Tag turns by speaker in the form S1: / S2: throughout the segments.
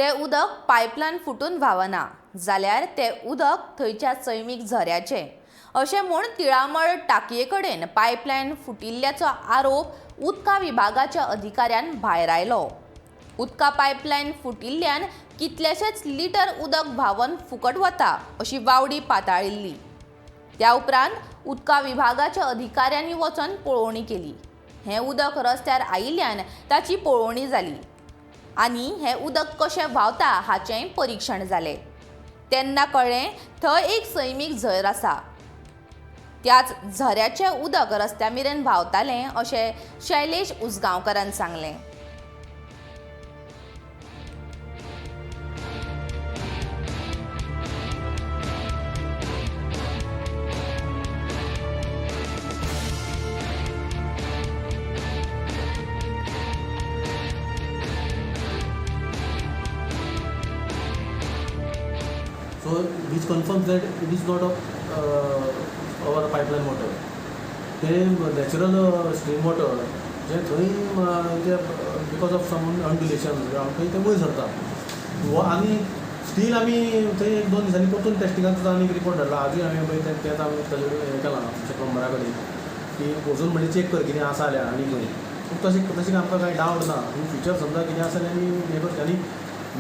S1: तें उदक पायपलायन फुटून व्हांवना जाल्यार तें उदक थंयच्या सैमीक झऱ्याचें अशें म्हूण तिळामळ टांकये कडेन पायपलायन फुटिल्ल्याचो आरोप उदका विभागाच्या अधिकाऱ्यान भायरायलो. उदका पायपलायन फुटिल्ल्यान कितलेशेच लिटर उदक व्हांवन फुकट वता अशी वावडी पाताळिल्ली. त्या उपरांत उदका विभागाच्या अधिकाऱ्यांनी वचून पळोवणी केली. हें उदक रस्त्यार आयिल्ल्यान ताची पळोवणी जाली आनी हें उदक कशें व्हांवता हाचेंय परिक्षण जालें. तेन्ना कळ्ळें थंय एक सैमीक झर आसा, त्याच झऱ्याचें उदक रस्त्या मेरेन व्हांवतालें अशें शैलेश उसगांवकारान सांगलें.
S2: So which confirms that it is not of our pipeline water. तें नॅचरल स्ट्रीम वॉटर जें थंय तें because of some undulation ground थंय तें वयर सरता. आनी स्टील आमी थंय एक दोन दिसांनी परतून टेस्टिंगाक सुद्दां आनी एक रिपोर्ट धाडला. आजूय आमी पळय तें तेंच आमी ताजे कडेन हें केलां आमच्या प्लंबरा कडेन की वचून म्हणजे चॅक कर कितें आसा जाल्यार आनी खंय. पूण तशें तशें आमकां कांय डावट ना. इन फ्युचर समजा कितें आसा जाल्यार आमी हें करचें. आनी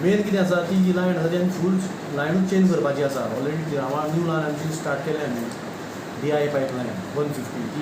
S2: मेन कितें आसा ती जी लायन आसा ती आमी फूल लायनूच चेंज करपाची आसा. ऑलरेडी तिळामळ न्यू लायन आमची स्टार्ट केल्या आमी DI pipeline 150 ती.